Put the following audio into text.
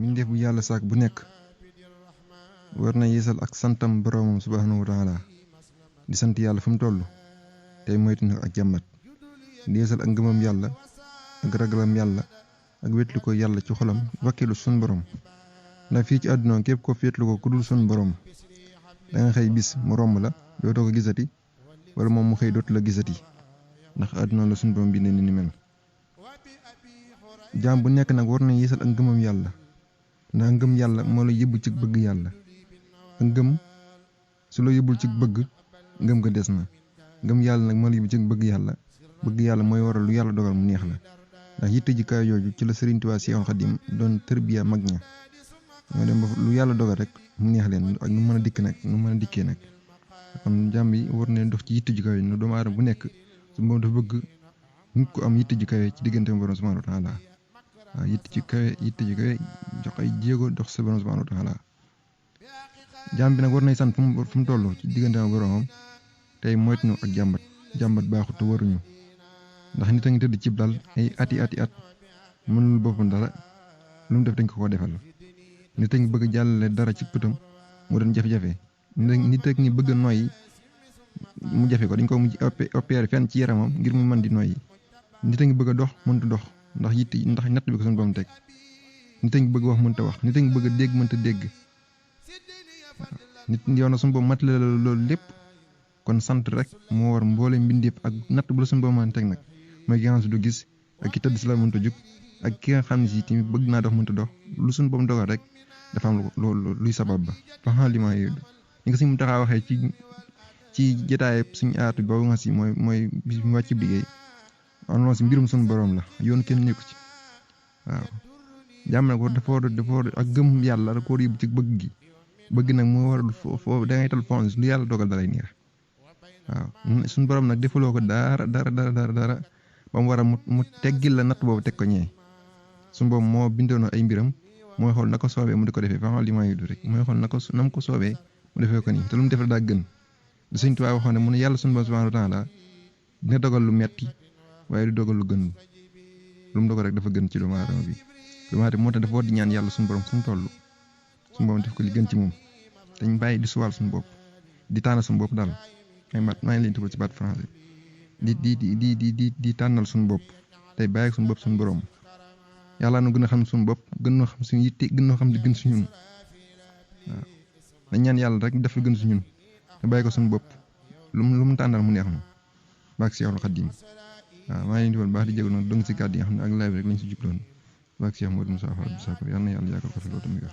mindeef bu yàlla sàkk bu nekk war na yeesal ak santam boroomam subhaanahu wa taala di sant yàlla fu mu toll tey moytu na ak jàmbat di yeesal ak ngëmam yàlla ak ragalam yàlla ak wétlu ko yàlla ci xolam wakkilu sun borom ndax fii ci àdduna képp ko féetlu ko ku dul sun borom da nga xëy bis mu romb la dootoo ko gisati wala moom mu xëy dootu la gisati ndax àdduna la sun borom bi ne ni mel jaam bu nekk nag war na yeesal ak ngëmam yàlla ndax ngëm yàlla moo la yóbbu ci bëgg yàlla ak ngëm su la yóbbul ci bëgg ngëm ga des na ngëm yàlla nag moo la yóbbu ci bëgg yàlla mooy waral lu yàlla dogal mu neex la ndax yitte ji kaay jooju ci la Sëriñ Tuubaa Seexul Xadiim doon tërbiya mag ña ñoo dem ba lu yàlla dogal rek mu neex leen ak nu mën a dikk nag nu mën a dikkee nag kon jàmm bi war ne dox ci yitte ji kaay nu doomu aadama bu nekk su moom dafa bëgg nit ku am yitte ji kaay ci diggante borom subhaanahu wa taala waaw yitte ji kaay jox ay jéego dox sa borom subhaanahu wa taala jàmm bi nag war nay sant fu mu toll ci diggante boromam tey moytu ak jàmbat baaxut te waruñu ndax nit a ngi tëdd cib dal ay ati at mënul boppam dara lu mu def dañ ko defal nit a ngi bëgg jàllale dara ci pëtam mu doon jafe-jafe nit a ngi bëgg a noyyi mu jafe ko dañ ko mujj opéré fenn ci yaramam ngir mu mën di noyyi nit a ngi bëgg a dox mënta dox ndax natt bi ko suñu borom teg nit a ngi bëgg wax mënta wax nit a ngi bëgg a dégg mënta dégg waaw nit yow na suñu borom mat la loolu lépp kon sant rek moo war mboole mbindeef ak natt bu la suñu borom teg nag mooy ki nga xam si du gis ak ki tëdd si la mënta jóg ak ki nga xam ne si tamit bëgg naa dox mënta dox lu suñu borom dogal rek dafa am luy sabab ba faxan li ma yooyu ñi nga si mu taxaa waxee ci jotaay suñu aatu boobu nga si mooy bis mu wàcc liggéey am si mbirum suñu borom la yoon kenn nekku ci waaw jàmm nag dafa war ak gëm yàlla da ko war yóbbu ci bëgg nag moo waral foo da ngay tal fon lu yàlla dogal dalay neex waaw suñu borom nag defaloo ko dara ba mu war a mu teggil la natt boobu teg ko ñee suñu boobu moo bindoon ay mbiram mooy xool na ko soobee mu di ko defee fa li ma yudu rek mooy xool na mu ko soobee mu defee ko nii te lu mu defal daa gën da Sëñ Tuubaa waxoon ne mu ne yàlla suñu borom subhaanahu wa taala dina dogal lu metti waaye du dogal lu gën lu mu dogal rek dafa gën ci doomu aadama bi moo tax dafa war di ñaan yàlla suñu borom suñu toll suñu borom def ko li gën ci moom dañ bàyyi di suwaal suñu bopp di tànnal suñu bopp daal maa ngi leen tugal ci baat français di tànnal suñu bopp tey bàyyi suñu bopp suñu borom yàlla nu gën a xam suñu bopp gën noo xam suñu yitte gën noo xam li gën si ñun waaw dañ ñaan yàlla rek def li gën si ñun te bàyyi ko suñu bopp lu mu tànnal mu neex na baag Seexul Xadiim waaw maa ngi leen di woon baax di jégalu nag dong si kàddu yi nga xam ne ak live rek lañ si jubloon baag Seex Modou Moussa Fall bi Sakor yàlla na yàlla yàggal ko fi loolu tamit